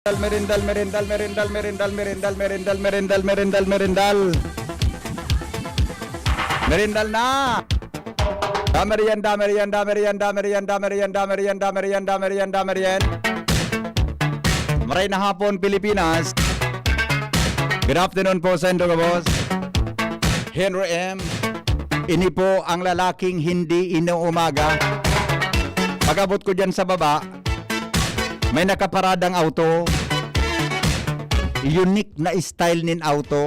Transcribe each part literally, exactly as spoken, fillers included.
Merindal, merindal, merindal, merindal, merindal, merindal, merindal, merindal, merindal. Merindal na! Da merienda, merienda, merienda, merienda, merienda, merienda, merienda, merienda, merienda, merienda. Maray na hapon, Pilipinas. Good afternoon po sa indo gabos. Henry M. Ini po ang lalaking hindi inuumaga. Pag-abot ko dyan sa baba, may nakaparadang auto. Unique na style nin auto.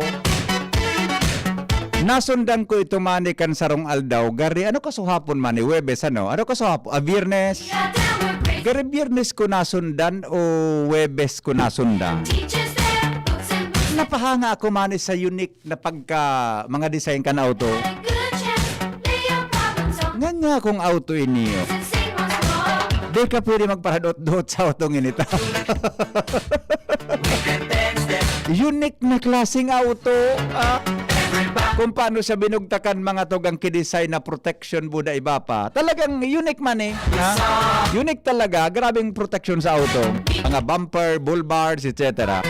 Nasundan ko ito mani kan sarong aldaw. Gari, ano kasuhapon mani? Huwebes, ano? Ano kasuhapon? Ah, Biyernes. Gari, Biyernes ko nasundan o Huwebes ko nasundan? Napahanga ako mani sa unique na pagka mga design kan auto. Nganyan akong auto ini, oh. Di ka pwede magparadot-dot sa autong inita. Unique na klaseng auto, ah. Kung paano siya binugtakan, mga tugang, kidesign na protection, buda iba pa. Talagang unique man eh. Ha? Unique talaga. Grabing protection sa auto. Mga bumper, bull bars, et cetera.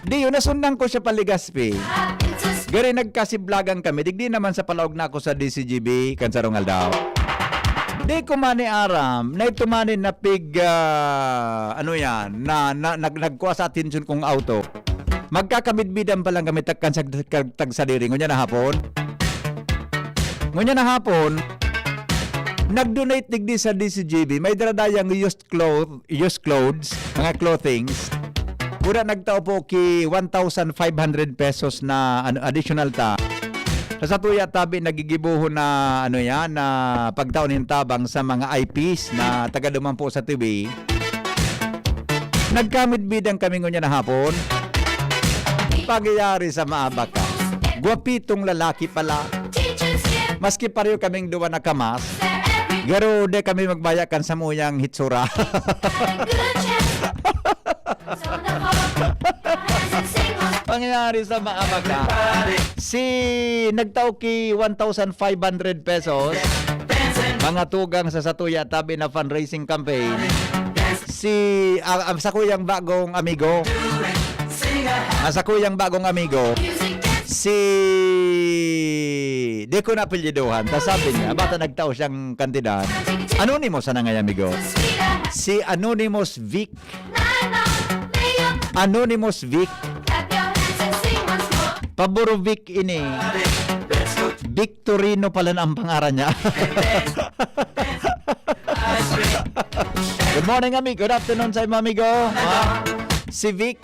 Di yun, nasundan ko siya pa Legazpi. Gari nagkasiblagan kami. Digdi naman sa palaog na ako sa D C G B, kan sarong aldaw. Di ko mani aram, na ito mani na pig, ah, ano yan, na, na, nag, nagkuha sa atensyon kong auto. Magkakamidbidan pa lang kami tagkan sa tag, tagsadiri. Ngunyan na hapon. Ngunyan na hapon, nag-donate digdi sa D C G B. May daradayang used clothes, used clothes, mga clothings. Buda nagtao po ki one thousand five hundred pesos na, ano, additional ta. Sa satuya tabi nagigibohon na, ano yan, na pagtaon nin tabang sa mga I Ps na taga duman po sa T V. Nagkamidbidan kami ngunyan na hapon. Pagyari sa maabak ka. Gwapitong lalaki pala. Maski pareho kaming duwa na kamas. Garo, di kami magbaya kan samuyang hitsura. Pangyayari sa maabak ka. Si nagtao ki one thousand five hundred pesos. Mga tugang sa satuya tabi na fundraising campaign. Si, ah, ah, sa kuyang bagong amigo. Ah, sa kuyang bagong amigo. Si, di ko na apelyidohan. Ta sabi niya, bata nagtao siyang kantidad. Anonymous, sana nga, amigo. Si Anonymous Vic. Anonymous Vic. Paboro Vic ini. Victorino pala na ang pangaran niya. Good morning, amigo. Good afternoon sa imo, amigo. Ah, si Vic.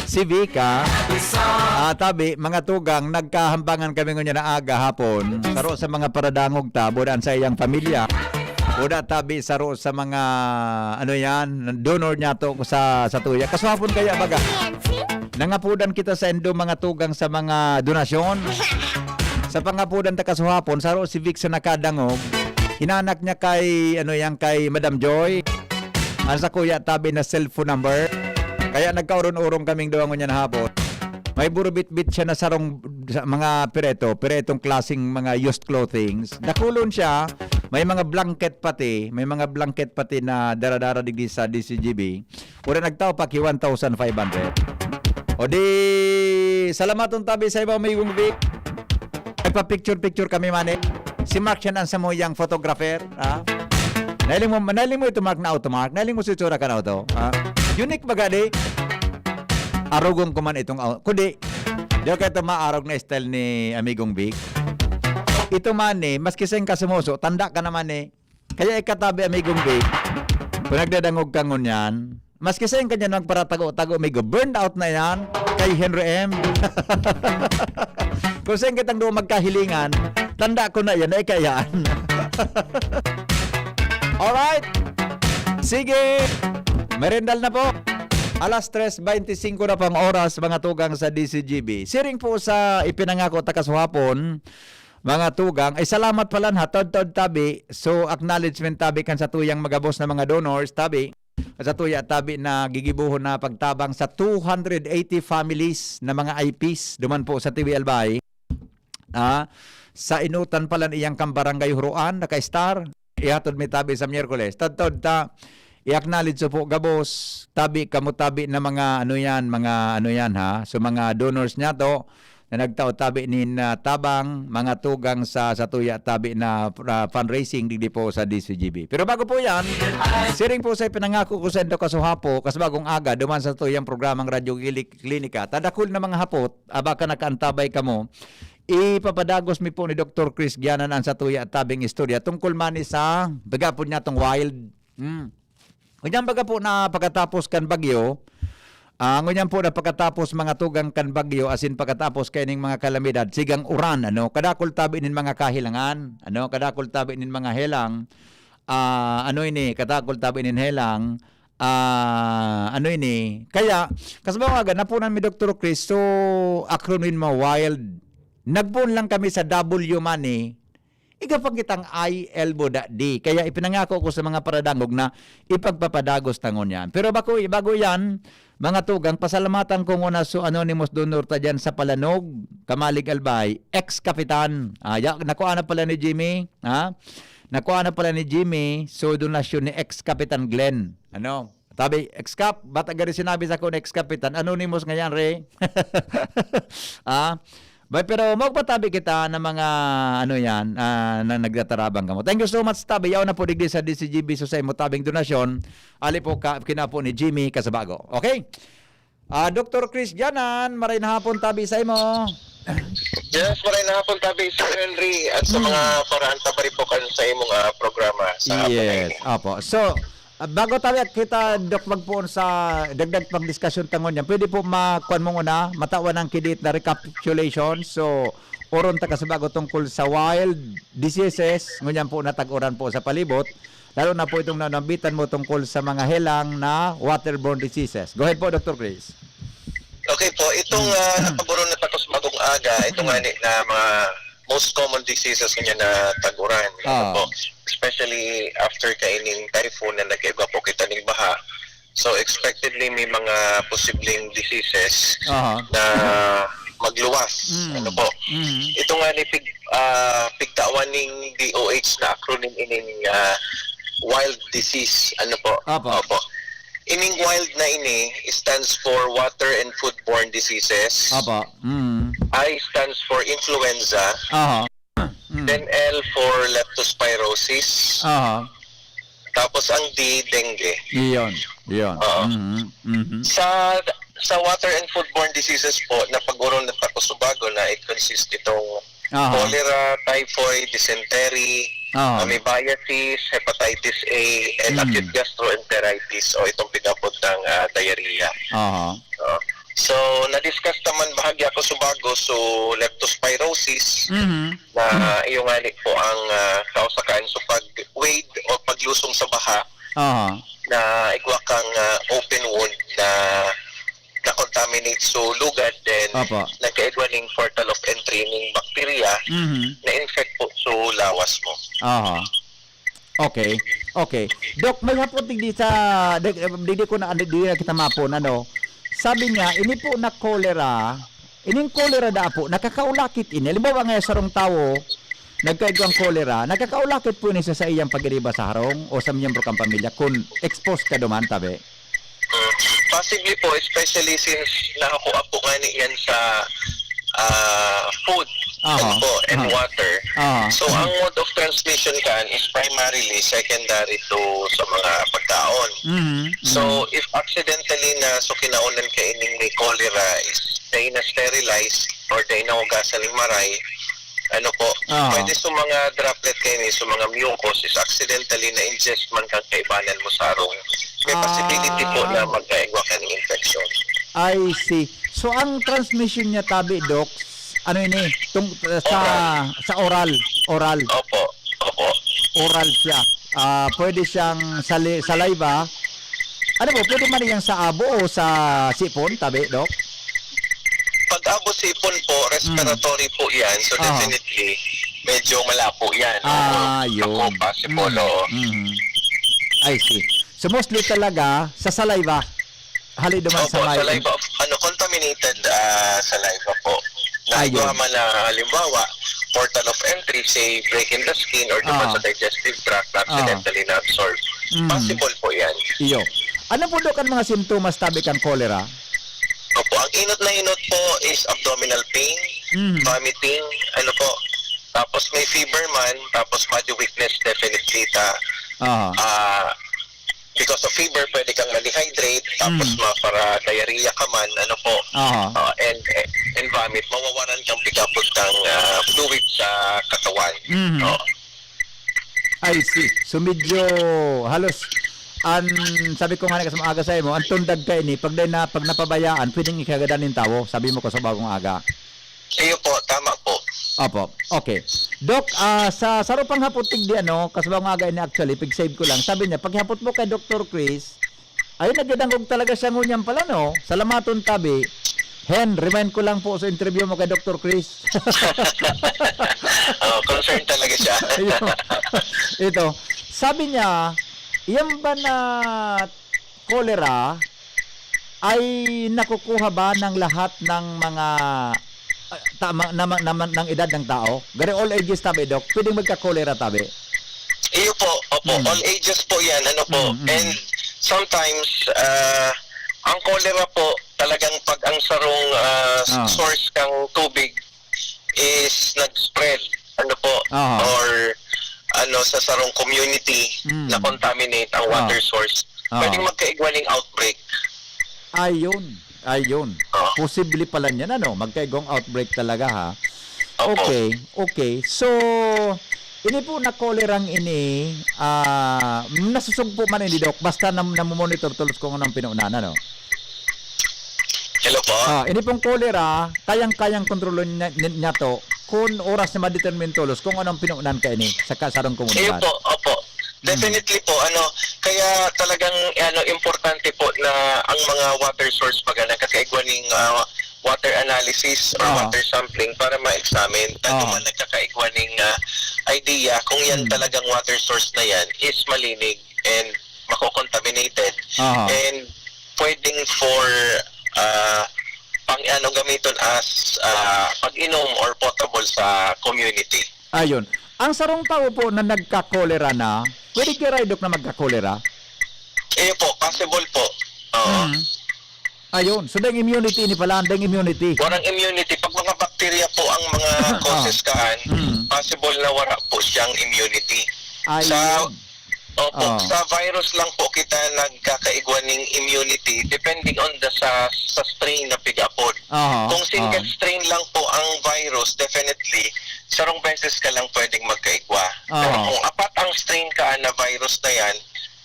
Si Vic, ah. Ah, tabi, mga tugang, nagkahambangan kami ngunyan na aga hapon. Saro sa mga paradangog ta, buda sa iyang pamilya. Buda tabi, saro sa mga, ano yan, donor niya to sa, sa tuya. Kasuhapon kaya, baga, nangapudan kita sa indo, mga tugang, sa mga donasyon. Sa pangapudan ta kasuhapon, saro si Vic sa nakadangog. Hinanak niya kay, ano yan, kay Madam Joy. Ang sa kuya tabi na cellphone number. Kaya nagkaurong-urong kaming duwa ngunyan hapon. May burubit-bit siya na sarong sa mga pireto, piretong klaseng mga used clothings. Dakulon siya, may mga blanket pati, may mga blanket pati na dara-dara digdi sa D C G B. Ura nagtao pa ki one thousand five hundred. O di, salamaton tabi sa iba, amigong Vic. Nagpa-picture-picture kami, mani. Si Mark siya ang samuyang photographer, ha? Nailing mo, nailing mo ito, Mark, na auto, Mark. Nailing mo si itsura kan auto, ha? Unique baga, di? Arogon ko man itong au-, kundi, di ko ito maarog na style ni amigong Vic. Ito man eh, maski sa kasumuso, tanda ka naman eh. Kaya ikatabi, amigong Vic, kung nagdadangog ka ngunyan, maski sa kanyan magparatago-tago, amigo, burned out na yan kay Henry M. Kung saan kitang doon magkahilingan, tanda ko na yan, na ikayaan. Alright. Sige. Merendal na po. Alas tres beintisinko na pang oras, mga tugang sa D C G B. Siring po sa ipinangako ta kasuhapon, mga tugang, ay salamat pala ha, tod-tod tabi. So, acknowledgement tabi kan sa tuyang magabos na mga donors, tabi. Sa tuya tabi na gigibohon na pagtabang sa two hundred eighty families na mga I Ps duman po sa T V Albay. Ah, sa inutan pala niyang kan Barangay Huroan, naka-star. Ihatod mi tabi sa Miyerkules. Tod-tod ta, i-acknowledge po gabos, tabi kamo, tabi na mga ano yan, mga ano yan ha. So mga donors niya to, na nagtao tabi nin ah, tabang, mga tugang sa satuya tabi na ah, fundraising digdi po sa D C G B. Pero bago po yan, siring po sa ipinangako ko sa indo kasuhapo, kas bagong aga, duman sa tuyang programang Radyo Gili- Klinika, tadakul na mga hapot, aba ka nakaantabay kamo, ipapadagos mi po ni Doktor Chris Gianan ang satuya tabing istorya tungkol man sa bagapod niya tong wild. Hmm. Ngunyan baga po na pagkatapos kan bagyo, ah, ngunyan po na pagkatapos mga tugang kan bagyo, asin pagkatapos kaining mga kalamidad, sigang uran, ano, kadakul tabi nin mga kahilangan, ano, kadakul tabi nin mga helang, ah, ano ini, kadakul tabi nin helang, ah, ano ini. Kaya, kasabay ko agad, napunan mi Doktor Chris, so, acronym mo, wild. Nagpoon lang kami sa W money, iga pang kitang I elbow da di. Kaya ipinangako ko sa mga paradangog na ipagpapadagos ta ngunyan. Pero bako, bago yan, mga tugang, pasalamatan ko nguna so anonymous donor ta dyan sa Palanog, Kamalig Albay, ex-kapitan. Ah, ya, nakuha na pala ni Jimmy, ha? Nakuha na pala ni Jimmy, so donasyon ni ex-kapitan Glenn. Ano? Tabi, ex-kap, ba't agad sinabi sa ko na ex-kapitan? Anonymous ngayon, re. Ah? Bay, pero magpatabi kita ng mga, ano yan, ah, na nagtatarabang kamo. Thank you so much, tabi. Yaw na po digdi sa D C G B, so sa imo tabing donasyon. Ali po ka, kinapo ni Jimmy Kasabago. Okay? Ah, Doktor Chris Janan, maray na hapon, tabi sa imo. Yes, maray na hapon, tabi, Sir Henry, at sa mga paraan tabaripokan sa imong ah, programa sa hapon na Yes, ini. Apo. So, ah, bago tayo kita, Doc, magpoon sa dagdag pang diskusyon tangon yan, pwede po makuan mo muna, matawan ng kidit na recapitulation. So, oron ta kasi bago tungkol sa wild diseases, ngunyan po natag-uran po sa palibot, lalo na po itong nanambitan mo tungkol sa mga helang na waterborne diseases. Go ahead po, Doctor Chris. Okay po, itong uh, napag-uron na takos bagong aga, itong ani na mga most common diseases niya na tag-uran. Ano Ah. po? Especially after kaining typhoon na nag-iba po kita ning baha. So expectedly may mga posibleng diseases Aha. na magluwas. Mm. Ano po? Mhm. Ito nga ni pig, ah, pigtawan ning D O H na acronym ining ah, wild disease. Ano po? Apo. Opo. Ining wild na ini stands for water and foodborne diseases. Apo. Mm. I stands for influenza. Aha. Mm. Then L for leptospirosis. Aha. Tapos ang D, dengue. Iyon. Iyon. Oo. Mhm. Mhm. Sa sa water and foodborne diseases po, napag-uron na takos subago na it consists itong Aha. cholera, typhoid, dysentery, Aha. amoebiasis, hepatitis A, and Mm. acute gastroenteritis o itong pigapod ng ah, diarrhea. Aha. Oo. So, na-discuss naman bahagya ko subago, so leptospirosis, Mhm. na iyo nga ni po ang ah, kausakan. So, pag wade o paglusong sa baha, Aha. na igwa kang ah, open wound na na-contaminate so lugad, then Apo. nagkaigwa ning portal of entry ning bacteria, Mhm. na-infect po so lawas mo. Aha. Okay. Okay. Doc, may hapot digdi sa dig- digdi ko na digdi na kita mapon, ano. Sabi niya, ini po na cholera, ining cholera da po, nakakaulakit ini. Halimbawa nga sarong tawo, nagkaigwang cholera, nakakaulakit po ini sa, sa iyang pagiriba sa harong o sa miyembro kang pamilya kung exposed ka duman, tabi. Mm. Possibly po, especially since nakakuha po nga ni yan sa ah, food Aha. and po and Aha. water. Aha. So, ang mode of transmission kan is primarily secondary to sa mga pagkaon. Mhm. So, if accidentally na so kinaunan ka ining may cholera is dahil na-sterilize or dahil nahugasan ng maray, ano po, Ah. pwede sa mga droplet kayo ni, sa mga mucus is accidentally na-ingest man kang kaibanan mo sa arong. May possibility po Ah. na magkaigwa ka ng infection. I see. So, ang transmission niya, tabi, Doc, ano ini? Tung, sa, sa oral. Oral. Opo, opo. Oral siya. Ah, pwede siyang sali, saliva. Ano po, pwede man iyang sa abo o sa sipon, tabi, Doc? Pag abo sipon po, respiratory po yan. So Aha. Definitely, medyo malabo yan. Ah, Oo. yun. Ako, possible, Mm, oo. mm. I see. So mostly talaga sa saliva. Hali duman sa Opo, may... saliva of, ano, contaminated ah, saliva po. Na Ayun. Ito naman na halimbawa, portal of entry, say, break in the skin or duman Ah. sa digestive tract na accidentally na-absorb. Mm. Possible po yan. Iyo. Ano po, Dok, ang mga sintomas tabi kan cholera? Opo, ang inot na inot po is abdominal pain, Mhm. vomiting, ano po. Tapos may fever man, tapos body weakness, definitely ta, Aha. ah, because of fever, pwede kang ma-dehydrate, tapos Mm. ma-, para diarrhea ka man, ano po. Aha. Ah, and, and vomit, mawawaran kang pigapot kang, ah, fluid sa katawan. Mhm. Oo. I see. So, medyo halos, an, sabi ko nga na sa maaga sa imo, ang tundag kaini, pag dai na, pag napabayaan, pwedeng ikagadan nin tawo, sabi mo ko sa bagong aga. Iyo po, tama po. Opo. Okay. Doc, ah, sa saro pang hapot tigdi, ano, kas bagong aga ini actually, pig-save ko lang. Sabi niya, paghapot mo kay Doktor Chris, ay, nagdadangog talaga siya ngunyan pala, no? Salamaton tabi. Hen, remind ko lang po sa interview mo kay Doktor Chris. Oh, concern talaga siya. Ayun. Ito, sabi niya, yan ba na cholera ay nakukuha ba ng lahat ng mga, ah, tama, na, na, ng edad ng tao? Garo all ages tabi, Doc? Pwedeng magka-cholera tabi? Iyo po, opo, Mm. all ages po yan, ano po. Mm, mm. And sometimes, ah, ang cholera po, talagang pag ang sarong, ah, Ah. source kang tubig is nag-spread, ano po, Aha. or ano, sa sarong community, Mm. na-contaminate ang Ah. water source, Ah. pwedeng magkaigwa ning outbreak. Ayun, ayun. Ah. Posible pala niyan, ano, magkaigwang outbreak talaga, ha? Opo. Okay, okay. So, ini po na cholerang ini, ah, nasusugpo man ini, Doc, basta nam-, namomonitor tolos kung ano ang pinunan, ano? Hello po? Ah, ini pong cholera, kayang-kayang kontrolon niya, ni-, niya to, kung oras na ma-determine tolos kung ano ang pinunan kaini sa kasarong Iyo komunidad. po, opo. Mm. Definitely po, ano, kaya talagang, ano, importante po na ang mga water source, baga, nagkakaigwa ning, ah, water analysis or Aha. water sampling para ma-examine. Ano Aha. man nagkakaigwa ning, ah, idea kung yan Mm. talagang water source na yan is malinig and mako-contaminated. Aha. And pwedeng for, ah, pang, ano, gamiton as, ah, pag-inom or potable sa community. Ayun. Ang sarong tawo po na nagka-cholera na, pwede giraray, Doc, na magka-cholera? Iyo po, possible po. Oo. Mm. Ayun. So, daing immunity ini pala, daing immunity. Warang immunity. Pag mga bakterya po ang mga Ah. causes kaan, Mm. possible na wara po siyang immunity. Sa Ayun. Opo, Ah. sa virus lang po kita nagkakaigwa ning immunity depending on the sa, sa strain na pig-apod. Aha, Kung single ah. strain lang po ang virus, definitely, sarong beses ka lang pwedeng magkaigwa. Pero Aha. kung apat ang strain ka na virus na yan,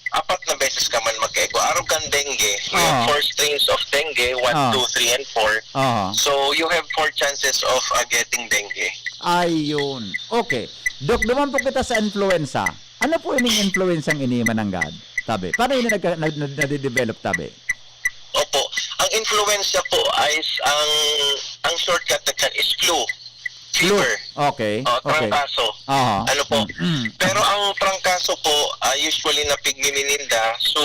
apat na beses ka man magkaigwa. Arog kan dengue, we have Aha. four strains of dengue, one, Ah. two, three, and four. Aha. So, you have four chances of, uh, getting dengue. Ayun. Okay. Doc, duman po kita sa influenza. Ano po ining influenzang ini, mananggad? Tabi. Paano ini nagka-, nag-, nag-, nade-develop, tabi? Opo. Ang influenza po ay s-, ang, ang shortcut na dyan is flu. Flu. Fever. Okay. O, Okay. trangkaso. Aha. Ano po? Mm, mm. Pero ang trangkaso po, ah, usually na pigmimininda, so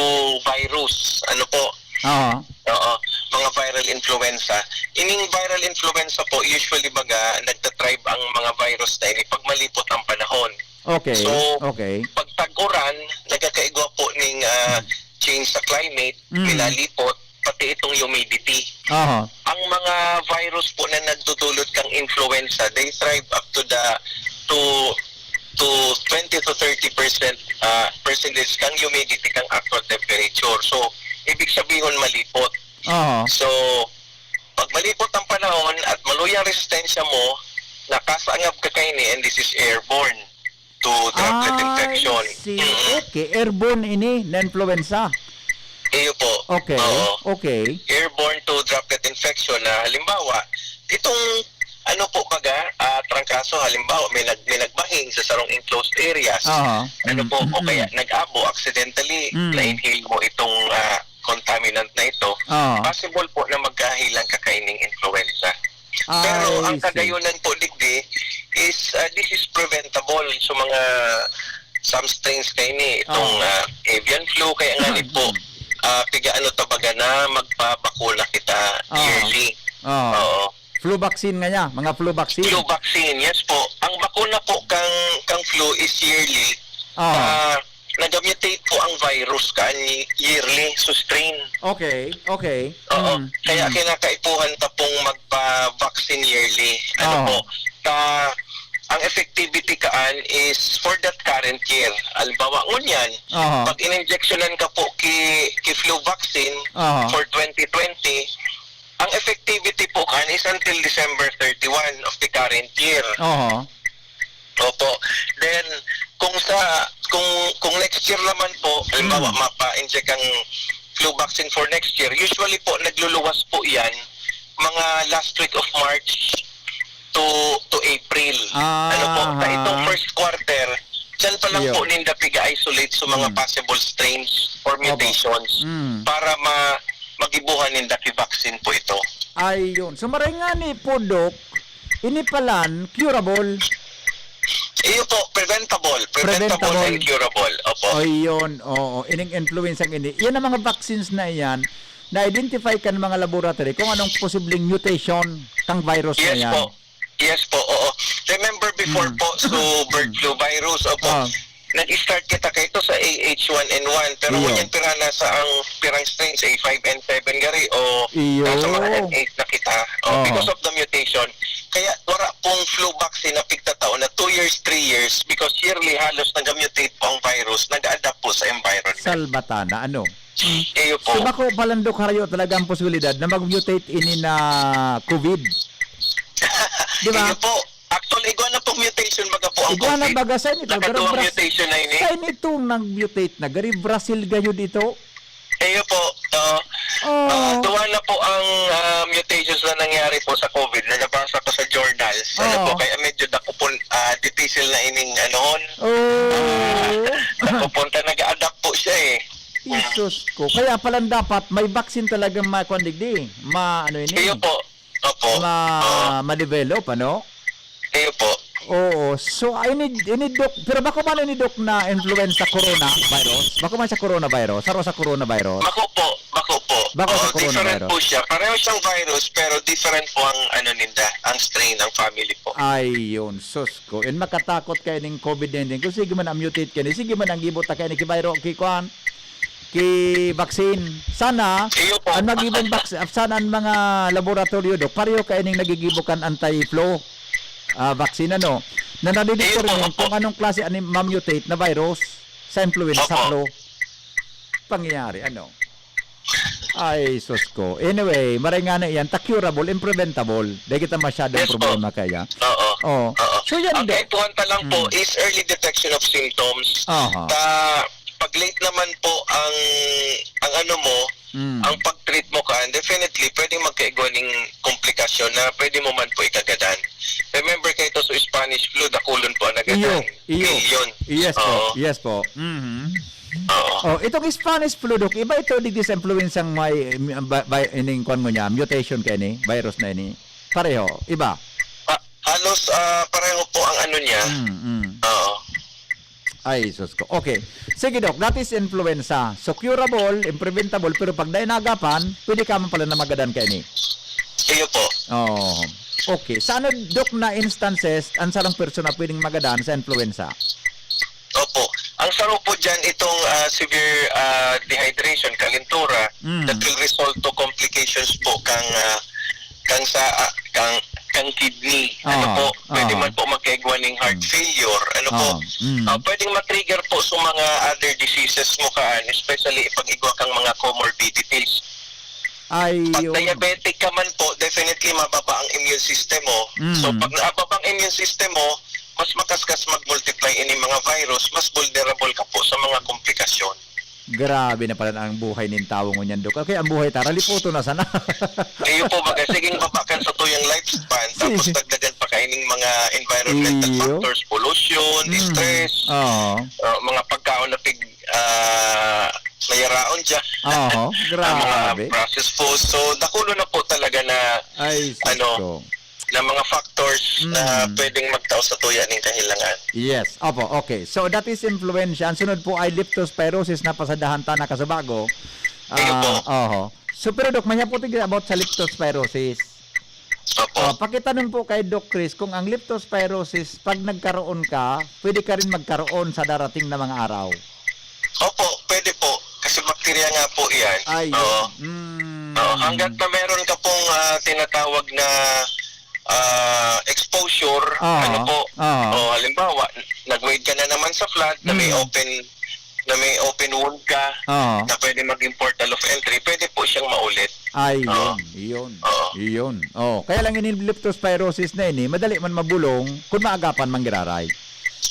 virus. Ano po? Aha. Oo. Mga viral influenza. Ining viral influenza po, usually baga, nagtatribe ang mga virus na ini pag malipot ang panahon. Okay, So, okay. pag tag-uran, nagkakaigwa po ning, ah, Hmm. change sa climate, Hmm. pinalipot, pati itong humidity. Aha. Ang mga virus po na nagdudulot kang influenza, they thrive up to the, to, to twenty to thirty percent, ah, percentage kang humidity kang actual temperature. So, ibig sabihon, malipot. Aha. So, pag malipot ang panahon at maluya ang resistensya mo, nakasangab ka kaini, and this is airborne to droplet Ah, infection. I see. Mm-mm. Okay, airborne ini na influenza. Iyo po. Okay, Oo. okay. Airborne to droplet infection na halimbawa, itong ano po baga, ah, trangkaso, halimbawa, may nag-, may nagbahing sa sarong enclosed areas. Aha. Ano Mm, po, o mm, kaya mm. nag-abo accidentally, Mm. na-inhale mo itong, ah, contaminant na ito, Oo. possible po na magkahilang ka kaining influenza. Pero I ang see. kagayunan po digdi is, ah, this is preventable sa mga, some strains kaini, itong, Oo. ah, avian flu, kaya nga ni po, Mm. ah, piga-ano ta baga na magpabakuna kita Oo. yearly. Oo. Oo. Flu vaccine nga niya, mga flu vaccine. Flu vaccine, yes po. Ang bakuna po kang, kang flu is yearly. Oo. Ah, nag-mutate po ang virus kan yearly, so strain. Okay, okay. Oo. Mm, Kaya mm. kinakaipuhan ta pong magpa-vaccine yearly. Ano Oo. po? Ta, ang effectivity kaan is for that current year. Halimbawa, ngunyan, Aha. pag ininjeksyonan ka po ki, ki flu vaccine Aha. for twenty twenty, ang effectivity po kaan is until December thirty-one of the current year. Aha. Opo. Then, kung sa, kung, kung next year naman po, halimbawa, Mm. mapa-inject ang flu vaccine for next year, usually po, nagluluwas po yan mga last week of March to, to April. Ano po, sa itong Aha. first quarter, dyan pa lang Iyo. po ninda piga-isolate sa mga Mm. possible strains or Opo. mutations Mm. para ma-, magibuhan ninda ki vaccine po ito. Ayun. So, maray nga ni po, Doc, ini palan, curable. Iyo po, preventable. Preventable Preventable. and curable. Opo. Ayun, oo. Ining influenza ini. Yan ang mga vaccines na iyan, na-identify kan mga laboratory kung anong posibleng mutation kang virus na Yes yan. po. Yes po, oo. Remember before Mm. po, so bird flu virus, opo. Ah. Nag-start kita kaito sa A H one N one, pero Iyo. ngunyan pira na sa ang pirang strains, A five N seven gari, o Iyo. nasa mga N eight na kita. O, Oo. because of the mutation. Kaya wala pong flu vaccine na pigtatao na two years, three years, because yearly halos nag-mutate po ang virus, nag-adapt po sa environment. Salbatana, ano? Iyo po. So, bako palan, Doc, harayo talaga ang posibilidad na mag-mutate ini na COVID. Di ba? Iyo po. Actually, igwa na pong mutation, baga po ang Igwa na COVID. baga sa inyo, Nakatuwang Bras-, mutation na ini. sa inyo itong nag-mutate na. Gari Brazil gayo dito. Iyo po. Oo. Oo. Ah, duwa na po ang, ah, mutations na nangyari po sa COVID na nabasa ko sa journals. Ano Oo. po, kaya medyo dako po, ah, dipisil na ining anohon. Oo. Dako po, ta nag-adapt po siya eh. Isus ko. Kaya palan dapat may vaccine talagang ma-, kuwan digdi. Ma-, ano ini? Iyo po. Opo. Ma-, Oo. ma-develop, ano? Iyo po. Oo. So, ay, ini, ini, Doc, pero bako man ini, Doc, na influenza coronavirus? Bako man sa coronavirus? Saro sa coronavirus? Bako po. Bako po. Bako sa Oo, different coronavirus. po siya. Pareho siyang virus, pero different po ang ano ninda, ang strain, ang family po. Ayun, sus ko. And makatakot kayo ning COVID nineteen. Kung sige man ang mutate kayo, sige man ang gibo ta kayo ni ki virus, ki kuan, ki vaccine. Sana, Iyo po. ang magibong vac-, sana ang mga laboratorio, Doc, pareho kayo ning nagigibo kan anti-flu, ah, vaccine, ano, na nadidetermine Iyo po, opo. kung anong klase ani ma-mutate na virus sa influenza Opo. flu. Pangyayari, ano? Ay, sus ko. Anyway, maray nga na iyan, ta curable and preventable. Di kita masyadong Yes po. problema kaya. Oo. Oo. Oo. So, yan, Ang Doc. kaipuhan ta lang po Mm. is early detection of symptoms. Aha. Ta, pag late naman po ang, ang ano mo, Mm. ang pag-treat mo kaan, definitely, pwedeng magkaigwa ning komplikasyon na pwede mo man po ikagadan. Remember kayo ito sa Spanish flu, dakulon po ang nagadan. Iyo, iyo. Million. Yes po, Oo. yes po. Mhm. Oo. Oh, itong Spanish flu, Doc, iba ito digdi sa influenzang may, may, may, ining kwan mo niya, mutation ka ini, virus na ini. Pareho, iba. Ah, halos, ah, pareho po ang ano niya. Mm, mm. Oo. Ay, sus ko. Okay. Sige, Doc. That is influenza. So, curable, and preventable, pero pag dai nagapan, pwede ka man pala na magadan ka ini. Iyo po. Oh. Okay. Sa ano, Doc, na instances, ang sarong persona pwedeng magadan sa influenza? Opo. Ang saro po dyan, itong, ah, severe, ah, dehydration, kalintura, Mm. that will result to complications po kang, ah, kang sa, ah, kang, kang kidney. Ano Ah, po, pwede ah. man po magkaigwa ning heart Mm. failure. Ano po, Ah, mm. ah, pwedeng matrigger po sa mga other diseases mo kaan, especially pag igwa kang mga comorbidities. Ay, Pag yun. diabetic ka man po, definitely mababa ang immune system mo. Mm. So, pag naababa ang immune system mo, mas makaskas mag-multiply ini mga virus, mas vulnerable ka po sa mga komplikasyon. Grabe na pala ang buhay nin tawo ngunyan, Dok. Okay, ang buhay ta, raliputo na sana. Iyo po, baga, siging baba kan sa tuyang lifespan, tapos Sige. dagdagan pa kaining mga environmental Iyo. factors, pollution, Mm. stress, Oo. uh, mga pagkaon na pig, ah, mayaraon dyan. Oo, Ang mga grabe. processed foods. So, dakulo na po talaga na, Ay, sus ano, ko. na mga factors na Mm. pwedeng magtao sa tuya ning kahilangan. Yes. Opo, okay. So, that is influenza. Ang sunod po ay leptospirosis na pasadahan ta na kasubago. Iyo po. Ah, oho. So, pero Dok, may haputig about sa leptospirosis. Opo. Ah, pakitanong po kay Doc Chris kung ang leptospirosis, pag nagkaroon ka, pwede ka rin magkaroon sa darating na mga araw. Opo, pwede po. Kasi bakterya nga po yan. Ay, Oo. Mm. Oo, hanggat na meron ka pong ah, tinatawag na ah, exposure, Oo. ano po, Oo. o halimbawa, nag-wade ka na naman sa flood na may Mm. open na may open wound ka Oo. na pwede maging portal of entry, pwede po siyang maulit. Ay, Oo. yun, yun, Oo. yun. Oh, kaya lang ini leptospirosis na ini, madali man mabulong kung maagapan man giraray.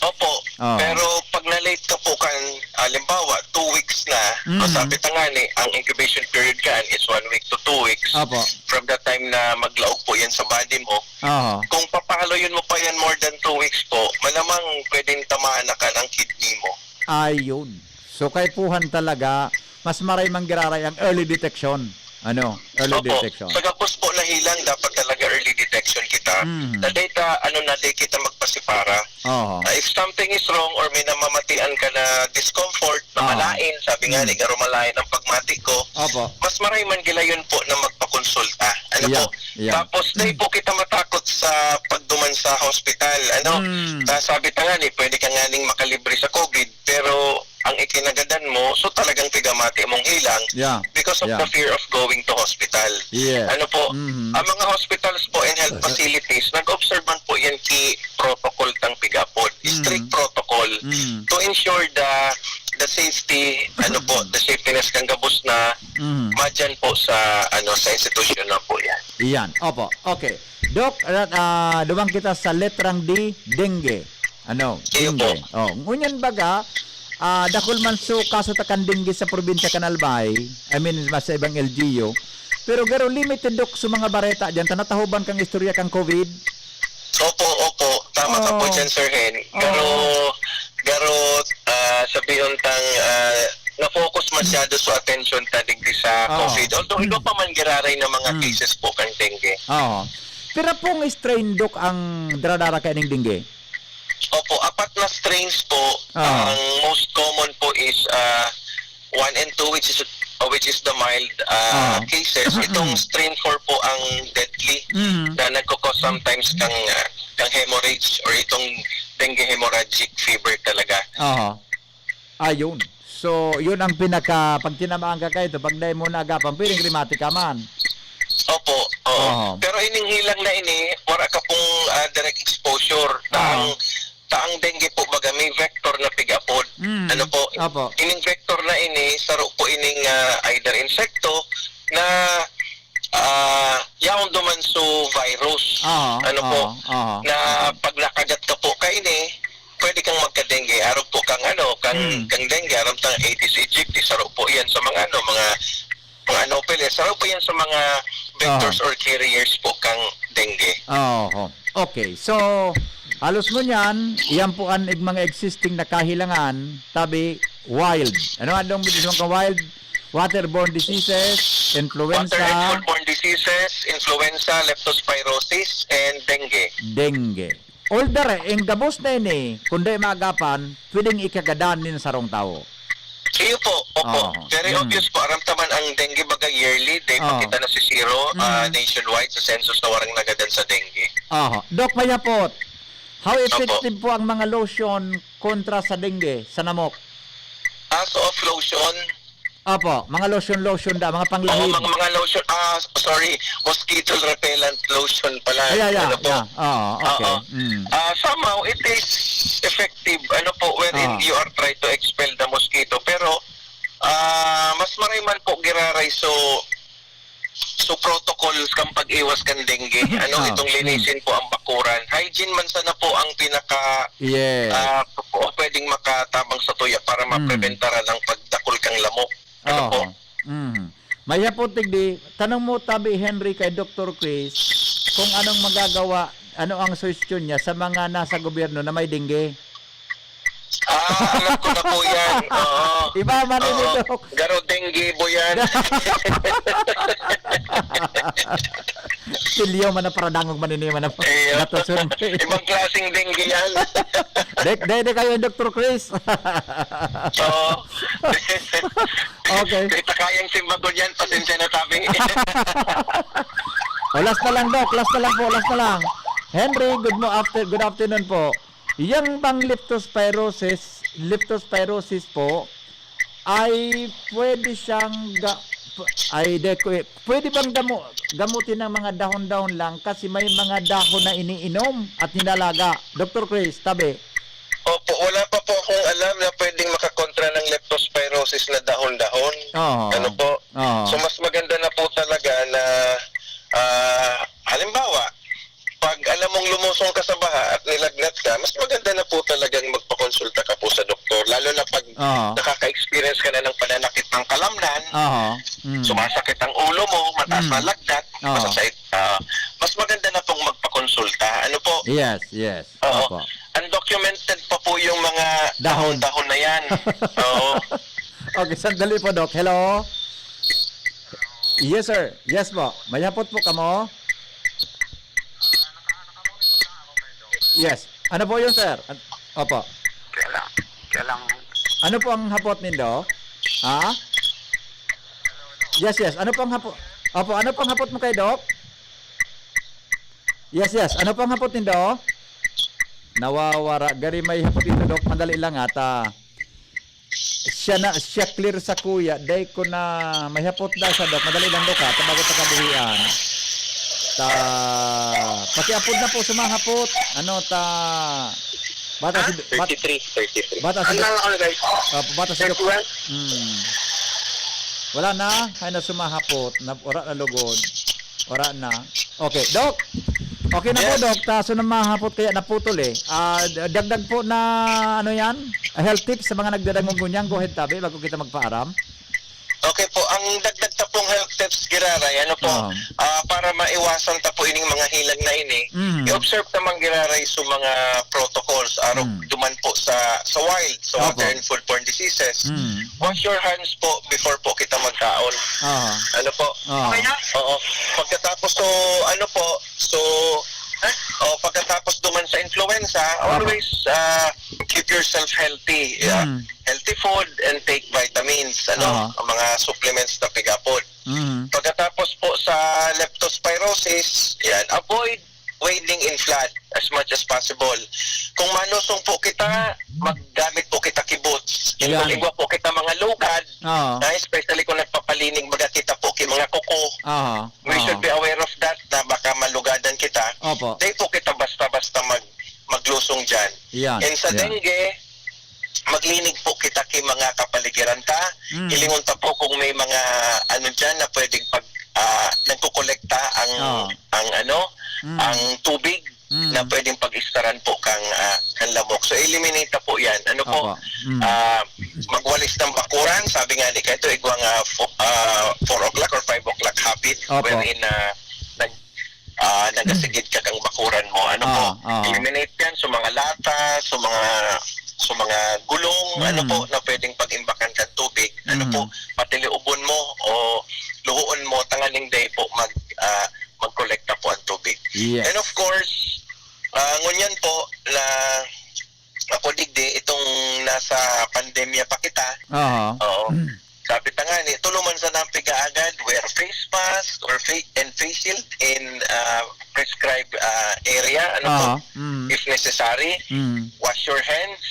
Opo. Oo. Pero pag na-late ka po kan, halimbawa, two weeks na, Mm. o sabi ta nga ni, ang incubation period kan is one week to two weeks. Opo. From the time na maglaog po yan sa body mo, Oo. kung papahaloyon mo pa yan more than two weeks po, malamang pwedeng tamaan na kan ang kidney mo. Ayun. So, kaipuhan talaga, mas maray man giraray ang early detection. Ano? Early Opo. detection. Sa gabos po na hilang, dapat talaga early detection kita. Mm. Na data, ano na, di kita magpasipara. Oo. Ah, if something is wrong or may namamatian ka na discomfort, na Ah. malain, sabi nga Mm. ni Garo, malain ang pagmati ko, Opo. mas maray man gilayon po na magpakonsulta. Ano Yeah, po? yeah. Tapos, dahil Mm. po kita matakot sa pagduman sa hospital, ano? Mm. Ah, sabi ta nga ni, pwede ka nga ning makalibre sa COVID, pero ang ikinagadan mo, so talagang pigamati mong hilang Yeah. because of Yeah. the fear of going to hospital. Yes. Ano po, Mm. ang mga hospitals po and health facilities, nag-observe man po yan ki protocol tang pigapod. Strict Mm. protocol Mm. to ensure the the safety, ano po, the safetiness kang gabos na Mm. madyan po sa, ano, sa institusyon na po yan. Iyan. Opo. Okay. Doc, ah, ah, duman kita sa letrang D, dengue. Ano? Iyo Dengue. po. Oh, ngunyan baga, ah, dakul man so kaso ta kan dengue sa probinsya kan Albay, I mean, mas sa ibang L G U. Pero garo limited, Doc, sa mga bareta dyan, ta natahoban kang istorya kang COVID. Opo, opo. Tama ka po Oo. dyan, Sir Hen. Oo. Garo, garo, ah, sabihon tang, ah, na-focus masyado sa atensyon ta digdi sa Oo. COVID. Although, iba Mm. pa man giraray na mga Mm. cases po kan dengue. Oo. Pira pong strain, Doc, ang dara-dara kaining dengue? Opo, apat na strains po. Oo. Ang most common po is, ah, one and two, which is, which is the mild, ah, Oo. cases. Itong strain four po ang deadly Mm. na nagkakos sometimes kang, ah, kang hemorrhage or itong dengue hemorrhagic fever talaga. Oo. Ayun. So, yun ang pinaka, pag tinamaan ka kaito, pag dai mo naagapan, pwedeng rheumatic ka man. Opo, oo. Oho. Pero ining hilang na ini, wala ka pong, ah, direct exposure. Taang, Oho. taang dengue po, baga may vector na pig-apod. Mm. Ano po? Opo. Ining vector na ini, saro po ining, ah, either insekto na ah, yaon duman so virus. Aha, Ano po, aha, aha. na pag nakagat ka po kaini, pwede kang magka-dengue. Arog po kang ano, kang, Hmm. kang dengue, arog tang Aedes aegypti, saro po yan sa mga ano, mga, mga Anopheles. Saro po yan sa mga vectors Aha. or carriers po kang dengue. Oho. Okay. So, halos ngunyan, iyan po an ig-, mga existing na kahilangan, tabi, wild. Ano, anong gusto mong ka-wild? Waterborne diseases, influenza. Waterborne diseases, influenza, leptospirosis, and dengue. Dengue. All the re-, ang gabos na ini, kung di maagapan, pwedeng ikagadan nin sarong tawo. Iyo po, opo. Oo. Very Mm. obvious po. Aram ta man ang dengue baga yearly, day pa Oo. kita nasisiro, ah, Mm. nationwide sa census na warang nagadan sa dengue. Oho. Doc, mayapot. How Opo. effective po ang mga lotion kontra sa dengue, sa namok? Ah, so of lotion? Opo, mga lotion-lotion da, mga Oo, panglahid. mga, mga lotion, ah, sorry, mosquito repellent lotion pala. Ay, ay, ay, Ano po? ay. Oo, okay. Oo. Mm. Ah, somehow, it is effective, ano po, wherein Oo. you are trying to expel the mosquito. Pero, ah, mas maray man po giraray so, so protocols kang pag-iwas kan dengue. Ano, Oo. itong Mm. linisin po ang bakuran. Hygiene man sana po ang pinaka, Yes. ah, p-, pwedeng makatabang sa tuya para Mm. mapreventara ng pagdakul kang lamok. Ano po? Oho. Mhm. Mayapot digdi, tanong mo tabi, Henry, kay Doktor Chris kung anong magagawa, ano ang suhestyon niya sa mga nasa gobyerno na may dengue? Ah, alam ko na po yan. Oo. Iba man ini, Oo. Doc. Garo dengue po yan. Tilyaw man na paradangog man ini, man na po. Iyo. Natuson. Ibang klaseng dengue yan. Dek, dek, dek kayo, Doktor Chris. Oo. Okay. Kita kayang simbagon yan, pasensya na tabi. O, last na lang, Doc. Last na lang po, last na lang. Henry, good mo after, good afternoon po. Yang bang leptospirosis, leptospirosis po, Ay, pwede siyang ga-, p-, ay, de, kwe-, pwede bang gamo-, gamutin ng mga dahon-dahon lang kasi may mga dahon na iniinom at nilalaga? Doktor Chris, tabi. Opo, wala pa po akong alam na pwedeng makakontra ng leptospirosis na dahon-dahon. Oo. Ano po? Oo. So, mas maganda na po talaga na, ah, halimbawa, pag alam mong lumusong ka sa baha at nilagnat ka, mas maganda na po talagang magpakonsulta ka po sa doktor. Lalo na pag Oo. nakaka-experience ka na ng pananakit ng kalamnan, Oo. Mm. sumasakit ang ulo mo, mataas Mm. na lagnat, Oo. masasakit, ah, mas maganda na pong magpakonsulta. Ano po? Yes, yes. Oo. Opo. Undocumented pa po yung mga Dahon. dahon-dahon na yan. Oo. Okay, sandali po, Doc. Hello? Yes, sir. Yes po. May hapot po kamo? Yes. Ano po yun, sir? An-, opo. Kaya lang, kaya lang, Ano po ang hapot nindo? Ha? Yes, yes. Ano po ang hapo-, opo, ano po ang hapot mo kay Doc? Yes, yes. Ano po ang hapot nindo? Nawawara. Gari may hapot dito, Doc. Madali lang ata. Siya na, siya clear sa kuya. Day ko na may hapot na sa Doc. Madali lang, Doc, ha? Tabago ta kabuhian. Ta, pakiapod na po sa mga hapot. Ano, ta, bata si, bat-, thirty-three, thirty-three. Bata si Ano Doc. lang ako, guys? Ah, bata si Doc. Thirty-one? Hmm. Wala na. Ay, na sumahapot. Na, ora na lugod. Ora na. Okay, Doc. Okay na po, Yes. Doc. Taso na mahapot kaya naputol eh. Ah, d-, dagdag po na, ano yan? Ah, health tips sa mga nagdadangog ngunyan. Go ahead, tabi, bago kita magpaaram. Okay po, ang dagdag ta pong health tips, Giraray, ano po, Oo. ah, para maiwasan ta po ining mga hilag na ini, Mm. i-observe ta man, Giraray, sa mga protocols, arog Mm. duman po sa, sa wild, sa Opo. water and foodborne diseases. Mm. Wash your hands po before po kita magkaon. Oo. Ano po? Oo. Oo. Pagkatapos, so, ano po, so, oh, pagkatapos duman sa influenza, Opo. always, ah, keep yourself healthy. Yeah. Mm. Healthy food and take vitamins, ano, Aha. ang mga supplements na pigapod. Mhm. Pagkatapos po sa leptospirosis, yan, avoid wading in flood as much as possible. Kung manusong po kita, maggamit po kita ki boots. And kung Yan. igwa po kita mga lugad, Oo. na especially kung nagpapalinig, baga kita po ki mga kuko, Aha. we Oo. should be aware of that na baka malugadan kita. Opo. Di po kita basta-basta mag-, maglusong dyan. Yan. And sa Yan. dengue, maglinig po kita ki mga kapaligiran ta. Mm. Hilingon ta po kung may mga ano dyan na pwedeng pag, ah, nagkokolekta ang, Oo. ang ano, Mm. ang tubig Mm. na pwedeng pag-istaran po kang, ah, kang lamok. So, eliminate ta po yan. Ano po? Opo. Mm. Ah, magwalis ng bakuran. Sabi nga ni Kaito, igwa nga fo-, ah, four o'clock or five o'clock habit Opo. wherein, ah, nag-, ah, nagasigid ka kang bakuran mo. Ano po? Ah, ah. Eliminate yan sa mga lata, sa mga, sa mga gulong, Mm. ano po, na pwedeng pag-imbakan kang tubig. Ano Mm. po, patiliubon mo o luhoon mo, tanganing day po mag, ah, magkolekta po ang tubig. Yes. And of course, ah, ngunyan po na ako digdi, itong nasa pandemya pa kita. Aha. Oo. Sabi ta nga ni, tuloman sa nang pigaagad, wear face mask or fa-, and face shield in, ah, prescribed, ah, area, ano po, Aha. Mm. if necessary. Mm. Wash your hands,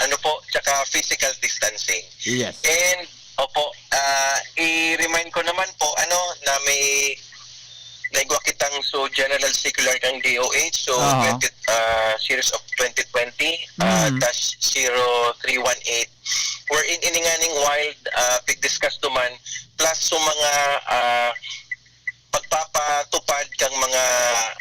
ano po, tsaka physical distancing. Yes. And, opo, ah, i-remind ko naman po, ano, na may naigwa kitang so general circular ng D O H, so Aha. twenty, ah, series of twenty twenty, ah, Mm. dash zero three one eight, wherein ini nganing wild, ah, pig-discuss duman, plus so mga, ah, pagpapatupad kang mga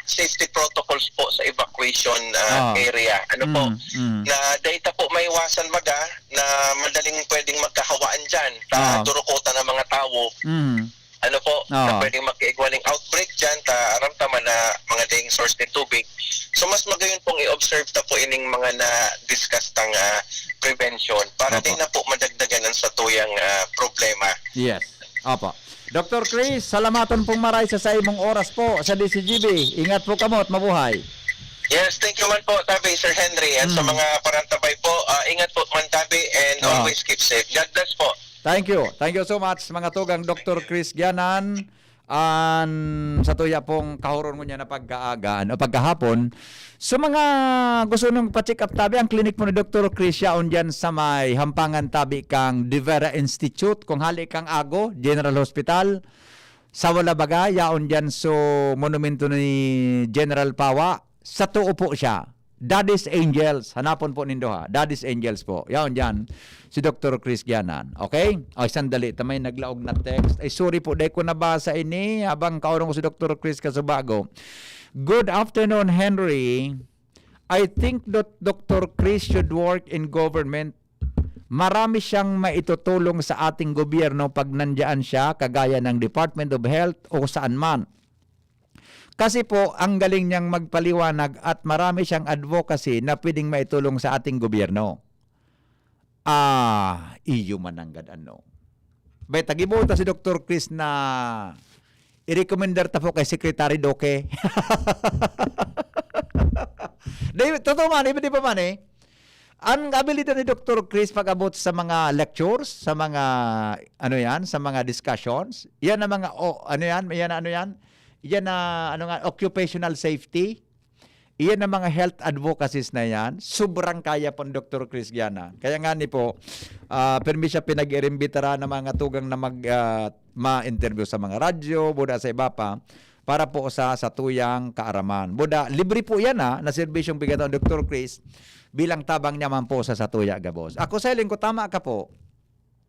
safety protocols po sa evacuation, ah, Ah. area. Ano po? Mm, mm. Na dahil ta po maiwasan baga na madaling pwedeng magkahawaan dyan, ta Ah. durukotan ng mga tawo. Mm. Ano po, na Ah. pwedeng magkaigwaling outbreak dyan, ta aram ta man na mga daing source ng tubig. So, mas magayon pong i-observe ta po ining mga na-discuss tang, ah, prevention para Opo. di na po madagdagan ang satuyang, ah, problema. Yes. Opo. Doktor Chris, salamaton pong maray sa saimong oras po sa D C G B. Ingat po kamo at mabuhay. Yes, thank you man po, tabi, Sir Henry. At sa Mm. mga parantabay po, ah, ingat po man, tabi, and Ah. always keep safe. God bless po. Thank you. Thank you so much, mga tugang Doktor Chris Gianan. An satuya pong kahuron ngunyan na pagkaaga, ano, pagkahapon, sa mga gusto nung pa-check up tabi, ang klinik po ni Doktor Chris yaon diyan sa may Hampangan tabi kang De Vera Institute. Kung hali kang Ago, General Hospital, sa wala baga, yaon diyan so monumento ni General Pawa. Sa tuo po siya. Daddy's Angels. Hanapon po nindo ha. Daddy's Angels po. Yaon diyan. Si Doktor Chris Gianan. Okay? Ay, sandali. Ta may naglaog na text. Ay, sorry po. Dahil ko nabasa ini habang kaurong ko si Doktor Chris Kasubago. Good afternoon, Henry. I think that Doktor Chris should work in government. Marami siyang maitutulong sa ating gobyerno pag nandiyan siya, kagaya ng Department of Health o saan man. Kasi po, ang galing niyang magpaliwanag at marami siyang advocacy na pwedeng maitulong sa ating gobyerno. Ah, iyo mananggad ano. Bay, tagibo ta si Doktor Chris na i-recommender ta po kay Secretary Duque. Di, totoo man, di ba man eh? Ang abilidad ni Doktor Chris pag-abot sa mga lectures, sa mga, ano yan, sa mga discussions, yan ang mga, o, ano yan, yan ang ano yan, yan na, ano nga, occupational safety, iyan ang mga health advocacies na yan, sobrang kaya po ni Doktor Chris Gianan. Kaya nga ni po, ah, permi siya pinag-iimbitara ng mga tugang na mag, ah, ma-interview sa mga radyo, buda sa iba pa, para po sa satuyang kaaraman. Buda, libre po yan ha, na serbisyong bigyan ni Doktor Chris bilang tabang niya man po sa satuya gabos. Ako sa hiling ko, tama ka po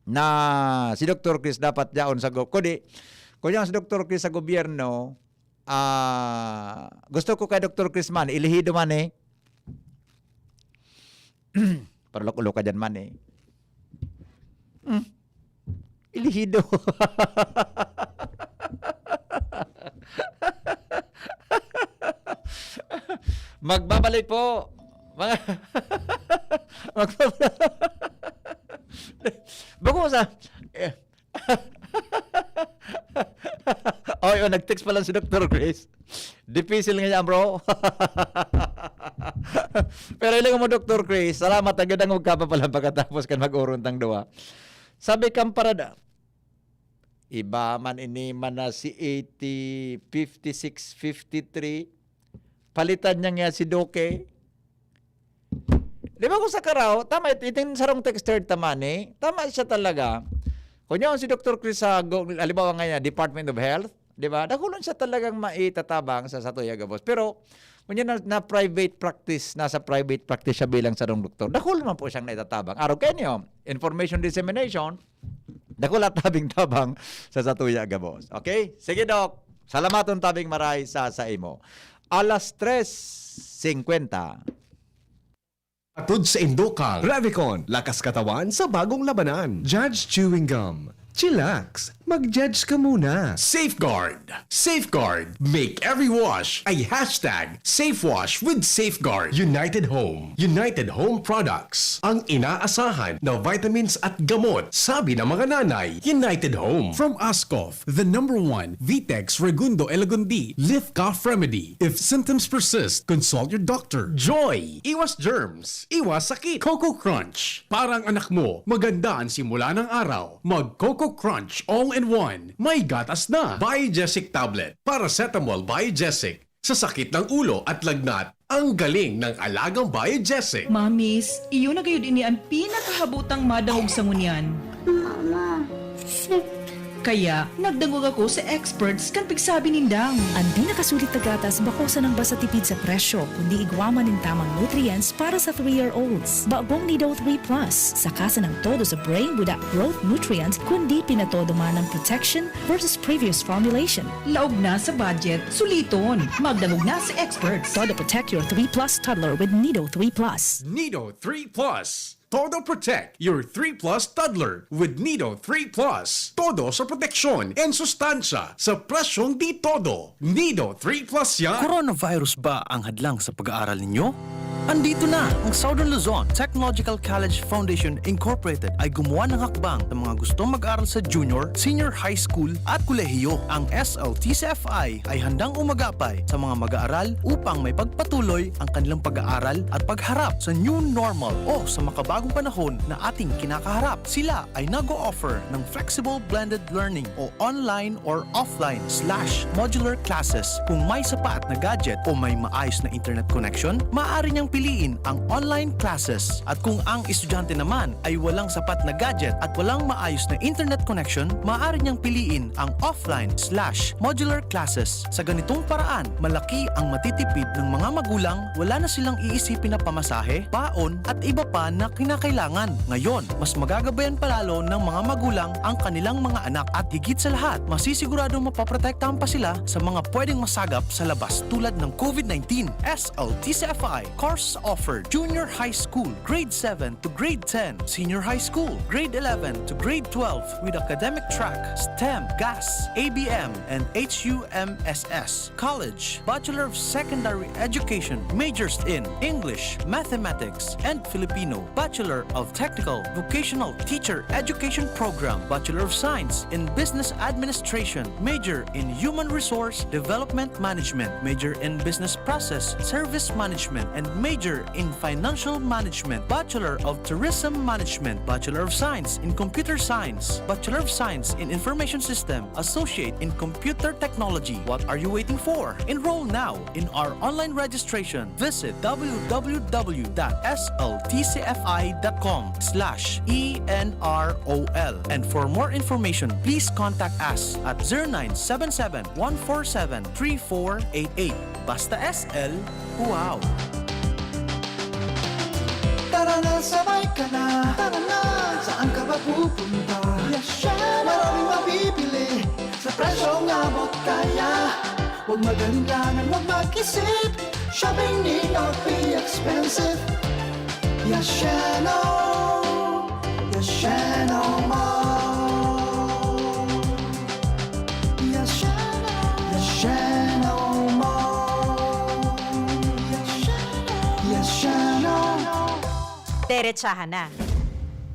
na si Doktor Chris dapat yaon sa go-, kundi, kung yaon si Doktor Chris sa gobyerno, ah, gusto ko kay Doktor Chris man, ilihido man eh. Parulok-ulok ka dyan man eh. Hmm. Ilihido. Magbabalik po. Mga magbabalik. Bako sa, eh. Oy, oh, nag-text pa lang si Doktor Chris. Dipisil nga yan, bro. Pero ilang mo, Doktor Chris, salamat. Ang gandang magkapa pala pagkatapos kan mag-urong tang duwa. Sabi kang parada, iba man ini man na si eighty, fifty-six, fifty-three. Palitan niya nga si Duque. Di ba kung sa Karaw, tama, it-, iting sarong texter tama ni, tama siya talaga. Kung yaon si Doktor Chris sa, go-, halimbawa nga niya, Department of Health, di ba? Dakulon siya talagang maitatabang sa satuya gabos. Pero, kung yan na, na private practice, nasa private practice siya bilang sarong doktor, dakul naman po siyang naitatabang. Araw kayo niyo, information dissemination, dakula tabing tabang sa satuya gabos. Okay? Sige, Doc. Salamaton tabing maray sa, sa imo. Alas tres cincuenta. Atod sa Indokang, Revicon, lakas katawan sa bagong labanan. Judge Chewing Gum. Chillax. Mag-judge ka muna. Safeguard. Safeguard. Make every wash a hashtag safe wash with Safeguard. United Home. United Home Products. Ang inaasahan na vitamins at gamot, sabi ng mga nanay. United Home. From Ascof, the number one, Vitex Regundo Elagundi, Lift Cough Remedy. If symptoms persist, consult your doctor. Joy. Iwas germs. Iwas sakit. Coco Crunch. Parang anak mo. Maganda ang simula ng araw. Mag Coco Crunch all in one. May gatas na. Biogesic Tablet. Paracetamol Biogesic. Sa sakit ng ulo at lagnat, ang galing ng alagang Biogesic. Mamis, iyo na gayud ini an pinakahabotang madangog sa ngunyan. Mama, sick. Kaya, nagdangog ako sa experts kan pigsabi nindang. An pinakasulit na gatas bako sanang basta tipid sa presyo, kundi igwa man nin tamang nutrients para sa three-year-olds. Bagong Nido three Plus. Saka sanang todo sa brain, buda growth nutrients, kundi pinatodo man ang protection versus previous formulation. Laog na sa budget, suliton. Magdangog na sa experts. Todo Protect Your three Plus Toddler with Nido three Plus. Nido three Plus. Todo Protect Your three Plus Toddler with Nido three Plus. Todo sa proteksyon and sustansya sa presyong di todo. Nido three Plus yan. Coronavirus ba ang hadlang sa pag-aaral ninyo? Andito na ang Southern Luzon Technological College Foundation Incorporated ay gumawa ng hakbang sa mga gustong mag-aral sa junior, senior high school at kolehiyo. Ang S L T C F I ay handang umagapay sa mga mag-aaral upang may pagpatuloy ang kanilang pag-aaral at pagharap sa new normal o sa makabagong panahon na ating kinakaharap. Sila ay nag-o-offer ng flexible blended learning o online or offline slash modular classes. Kung may sapat na gadget o may maayos na internet connection, maaari niyang piliin ang online classes. At kung ang estudyante naman ay walang sapat na gadget at walang maayos na internet connection, maaari niyang piliin ang offline slash modular classes. Sa ganitong paraan, malaki ang matitipid ng mga magulang, wala na silang iisipin na pamasahe, baon, at iba pa na kinakailangan. Ngayon, mas magagabayan palalo ng mga magulang ang kanilang mga anak at higit sa lahat, masisiguradong mapoprotektahan pa sila sa mga pwedeng masagap sa labas tulad ng COVID nineteen. S L T C F I course offered: junior high school, grade seven to grade ten, senior high school, grade eleven to grade twelve with academic track, STEM, GAS, A B M, and H U M S S. College, Bachelor of Secondary Education, majors in English, Mathematics, and Filipino, Bachelor of Technical Vocational Teacher Education Program, Bachelor of Science in Business Administration, major in Human Resource Development Management, major in Business Process Service Management, and major in Financial Management, Bachelor of Tourism Management, Bachelor of Science in Computer Science, Bachelor of Science in Information System, Associate in Computer Technology. What are you waiting for? Enroll now in our online registration. Visit w w w dot s l t c f i dot com slash e n r o l. And for more information, please contact us at zero nine seven seven, one four seven, three four eight eight. Basta S L, wow! Tara na, sabay ka na. Tara na, saan ka ba pupunta? Yasheno! Maraming mabibili sa presyong abot kaya. Huwag mag-alinlangan, huwag mag-isip. Shopping need not be expensive. Yasheno! Yasheno Mall! Yasheno! Yasheno Mall! Yasheno! Yasheno! Deretsahan na.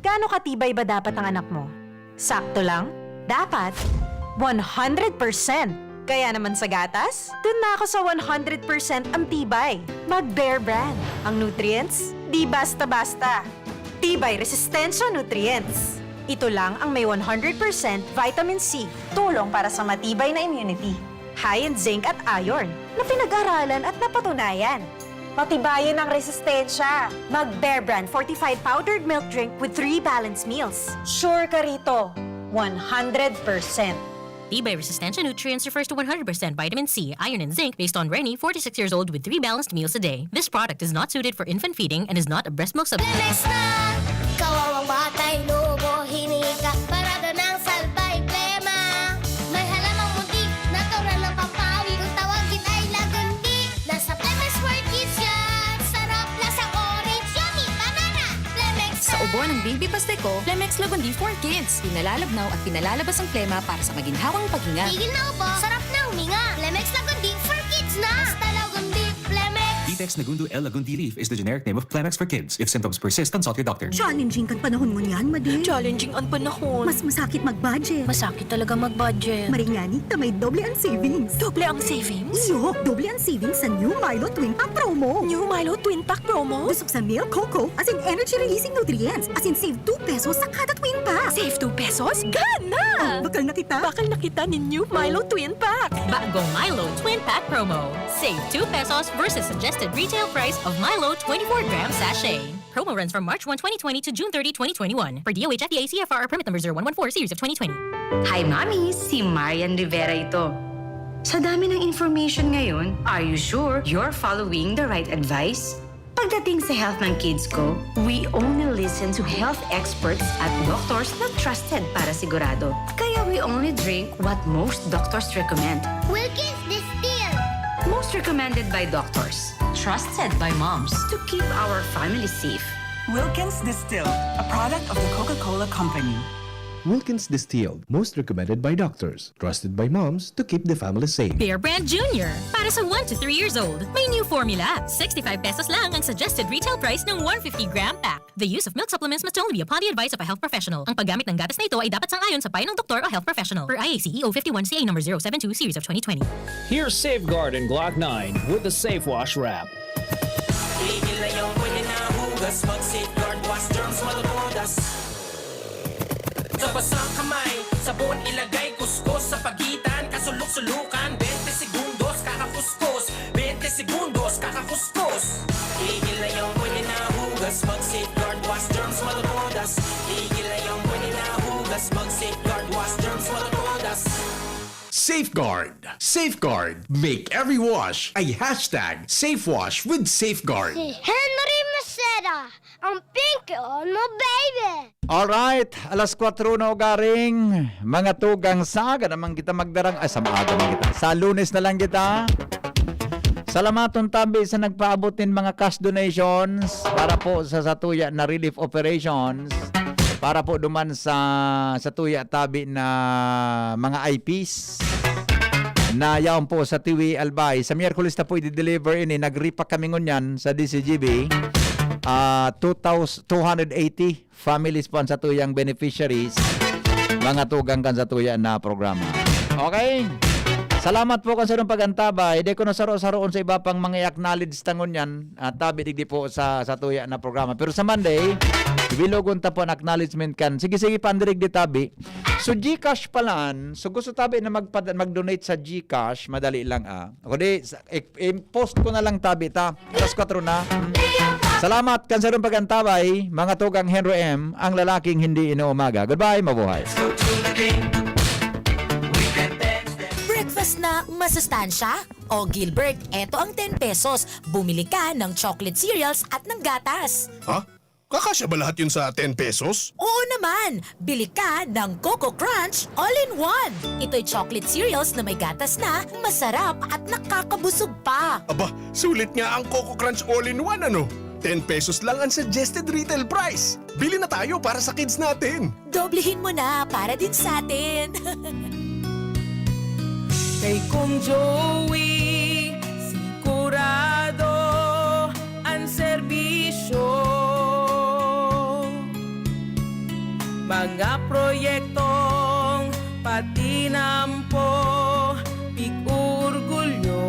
Gaano katibay ba dapat ang anak mo? Sakto lang? Dapat? One hundred percent! Kaya naman sa gatas, dun na ako sa one hundred percent ang tibay. Mag Bear Brand. Ang nutrients, di basta-basta. Tibay Resistensya Nutrients. Ito lang ang may one hundred percent vitamin C, tulong para sa matibay na immunity. High in zinc at iron, na pinag-aralan at napatunayan. Patibayin ang resistensya. Mag Bear Brand fortified powdered milk drink with three balanced meals. Sure ka rito, one hundred percent. Tibay Resistensya Nutrients refers to one hundred percent vitamin C, iron, and zinc based on Reni, forty-six years old, with three balanced meals a day. This product is not suited for infant feeding and is not a breast milk substitute. Lemex na! Kawawang batay, lobo, hinika, parada ng salbay, plema. May halamang muntik, natural ng pampawi. Kung tawagin ay lagundi, nasa Plemex for Kids yan. Sarap, lasang orange, yummy, banana. Plemex Sa ubo ng Baby Pasteco, Plemex Lagundi for Kids. Pinalalabnaw at pinalalabas ang plema para sa maginhawang paghinga. Tigil na ubo, sarap na huminga. Plemex Lagundi for Kids na. Basta Lagundi, Plemex. Ditex Nagundu L Lagundi leaf is the generic name of Plemex for kids. If symptoms persist, consult your doctor. Challenging kan panahon ngunyan, Madi. Challenging ang panahon. Mas masakit mag-budget. Masakit talaga mag-budget. Maringani ta may doble ang savings. Doble ang savings? Iyo, doble ang savings sa New Milo Twin Pack Promo. New Milo Twin Pack Promo? Busog sa milk, cocoa, as in energy-releasing nutrients, as in save two pesos sa kada twin pack. Save two pesos? Gana! Bakal na kita. Bakal na kita nin New Milo Twin Pack. Bagong Milo Twin Pack Promo. Save two pesos versus suggested retail price of Milo twenty-four gram sachet. Promo runs from March one, twenty twenty to June thirty, twenty twenty-one. Per D O H F D A C F R or permit number zero one one four series of twenty twenty. Hi, Mommies! Si Marian Rivera ito. Sa dami ng information ngayon, are you sure you're following the right advice? Pagdating sa health ng kids ko, we only listen to health experts at doctors na trusted para sigurado. Kaya we only drink what most doctors recommend. Wilkins Distill. Most recommended by doctors, trusted by moms to keep our family safe. Wilkins Distilled, a product of the Coca-Cola Company. Wilkins Distilled, most recommended by doctors, trusted by moms to keep the family safe. Bear Brand Junior. Para sa one to three years old, may new formula. Sixty-five pesos lang ang suggested retail price ng one fifty gram pack. The use of milk supplements must only be upon the advice of a health professional. Ang paggamit ng gatas na ito ay dapat sang-ayon sa payo ng doktor o health professional. Per I A C E O fifty-one C A number zero seven two series of twenty twenty. Here's Safeguard and Glock nine with the Safe Wash Wrap. Tigil na yung pwede na hugas. Mag-Safeguard, wash germs, matutudas. Sa basang kamay, sabon ilagay, kuskos sa pagitan, kasulok-sulukan, twenty segundos, kakakuskos, twenty segundos, kakakuskos. Tigil na yung pwede na hugas. Mag-Safeguard, wash germs, matutudas. Tigil na yung pwede na hugas. Mag-Safeguard, wash germs, matutudas. Safeguard. Safeguard. Make every wash a hashtag safe wash with Safeguard. Si Henry Maceda, ang pinky on mo, baby! Alright, alas kwatro na ugaring mga tugang sa aga naman kita magdarang, ay, sa maaga naman kita. Sa Lunes na lang kita. Salamaton tabi sa nagpaabot nin mga cash donations para po sa satuya na relief operations, para po duman sa satuya tabi na mga I Ps na yaon po sa Tiwi, Albay. Sa Miyerkules na po i-deliver ini. Nag-repack kami ngunyan sa D C G B. Ah, two thousand, two hundred eighty families po ang satuyang beneficiaries, mga tugang kan satuya na programa. Okay? Salamat po kan sarong pag-antabay. Di ko na saro-saroon sa iba pang mga i-acknowledge ta ngunyan. At tabi digdi po sa satuya na programa. Pero sa Monday, ibilogon ta po ang acknowledgement kan. Sige, sige, pandirig di tabi. So, GCash palan. So, gusto tabi na magpad- mag-donate sa GCash. Madali lang, ah. O di, sa- i- i-post ko na lang tabi ta. Alas kwatro na. Hmm. Salamat kan sarong pag-antabay, mga tugang Henry M, ang lalaking hindi inuumaga. Goodbye, mabuhay. Breakfast na masustansya? O Gilbert, eto ang ten pesos. Bumili ka ng chocolate cereals at ng gatas. Ha? Kakasya ba lahat yun sa ten pesos? Oo naman! Bili ka ng Coco Crunch All-in-One. Ito'y chocolate cereals na may gatas na, masarap at nakakabusog pa. Aba, sulit nga ang Coco Crunch All-in-One, ano? Ten pesos lang ang suggested retail price. Bili na tayo para sa kids natin. Doblehin mo na para din sa atin. Kay Kong Joey, sigurado ang serbisyo. Mga proyektong patinampo, pig-orgulyo.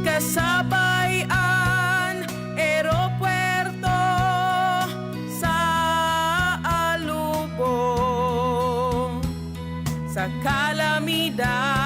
Kasabay an eropuerto sa Alubo. Sa kalamidad,